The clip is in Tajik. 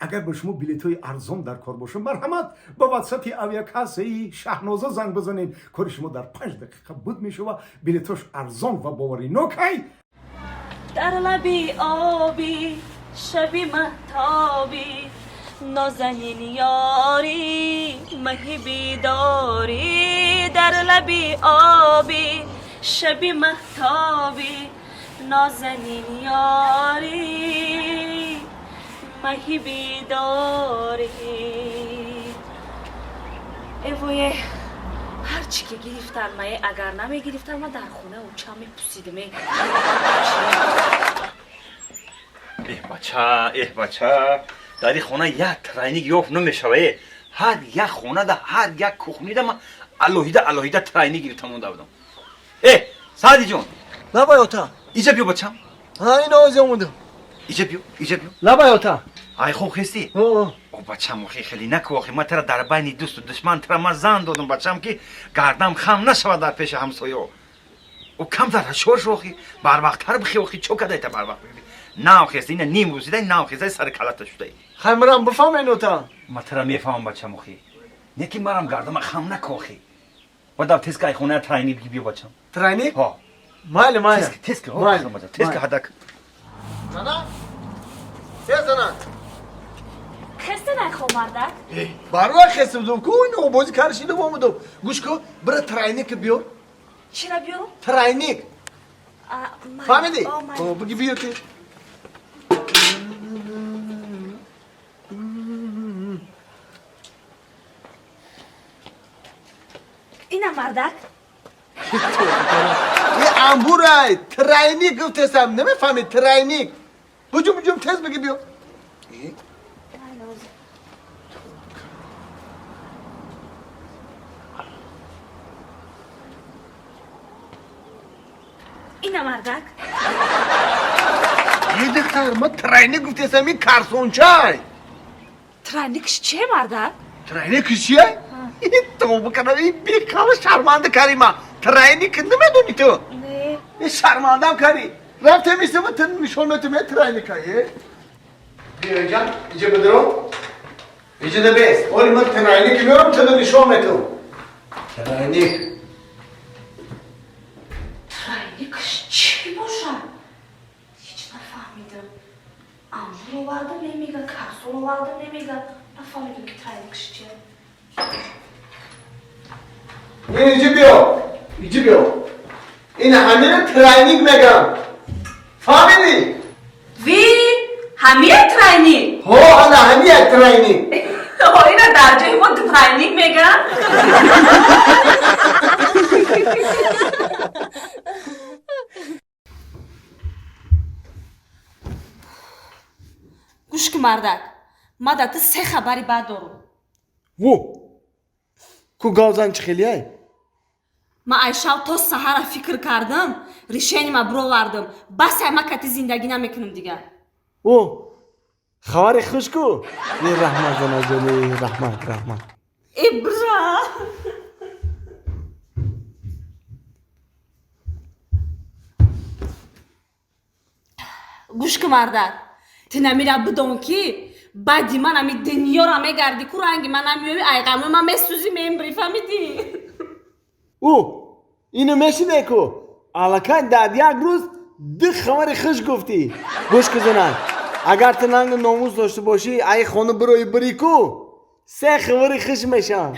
Агар ба шумо билетҳои арзон дар кор бошад, марҳамат, ба ватсапи авиакассаи Шаҳноза занг бизанед. Кори шумо дар 5 дақиқа буд мешава. Билетҳош арзон ва боваринокай. Дар лаби обӣ, шаби маҳтобӣ, нозанин ёрӣ, маҳи бедорӣ. Дар лаби обӣ, шаби маҳтобӣ, нозанин ёрӣ, маҳи бедорӣ. Эвое, ҳарчи ки гирифтан мае, агар намегирифтан, ма дар хона уча мепусидиме. Эҳ, бача, эҳ, бача, дар ин хона як тройник ёфт намешава. Э, ҳар як хонада, ҳар як кухнида ман алоҳида алоҳида тройник гирифта монда будам. Э, Саъдиҷон! Лабай, ота. Иҷа биё, бачам. Ҳа, ин ози омудам. Иҷа биё, иҷа биё. Лабай, ота. Ай, хоб хестӣ? О, бачам, охи, хеле наку, охи, ман тара дар байни дӯсту душман тара ман зан додам, бачам, ки гардам хам нашавад дар пеши ҳамсоё. О, камтар ҳушёр шо, охи, барвақттар бихе, охи, чо кадай та барвақт нав хеста? Ина ним рӯзидай нав хестай, сари калата шудай. Хай, мирам, бифаҳмен, ота. Ман тара мефаҳмам, бачам, охи, не ки марам гардама хам наку, охи. Бадав, тез ка, ай хона тройник биги, биё, бачам. Тройник? Ҳо. Майли, майли. Тез ка, Майли. тез ка, ҳадак. Зана, э, зана. Хесте найхо, мардак? Барвақт хеста будум ку, ино бози каршида омудум. Гӯш ку, бира, тройник биёр. Чира биёрам? Тройник. Фаҳмидӣ? О, майли. О, биги, биё ти. Ина, мардак. Е, амбурай, тройник гуфтесам, намефаҳми? Тройник. Буҷум, буҷум, тез биги, биё. Майли, ози. Ина, мардак. Е, духтар, ма тройник гуфтесам, ин карсончай. Тройникш че, мардак? Тройник чия? Тавба кардам, ин беқала шарманда кари ма. Тройник намедони ту? Не. Е, шармандам кари. Рафтем, истема, ту нишон метум, е, тройника, е. Биёҷан, иҷа бидиро. Иҷа да бес. Оли ман тройник меорам, ту нишон метум. Тройник. Тройникш чӣ бошад? Ҳеҷ нафаҳмидам. Амбур овардам, немега, карсон овардам, немега. Нафаҳмидам, ки тройникш чия. Ин иҷа биё. Иҷа биё. Ин ҳамина тройник мегам. Фаҳмидӣ? Ви, ҳамия тройник? Ҳо, ана ҳамия тройник. О, ина дар ҷои мо двойник меган. Гӯш ки, мардак, ма дар ту се хабари бад дорам. Во! Ку, гавзан, чӣ хелияй? Ма айшав то саҳара фикр кардам, решенима бировардам. Басай, ма кати зиндагӣ намекунам дигар. О, хабари хуш ку? Е, раҳмат, занаҷони, раҳмат, раҳмат. Э, бра. Гӯш ки, мардак, ту намира бидон, ки баъди ман ами дунёра мегардӣ ку, ранги ман намеёвӣ, айғамои ман месӯзӣ, мембрӣ, фаҳмидӣ? Ӯ, ино мешине ку, аллакай дар як рӯз ду хабари хуш гуфтӣ. Гӯш ку, занак, агар ту нангу номус дошта бошӣ, ай хона бирои, бирӣ ку, се хабари хуш мешавам.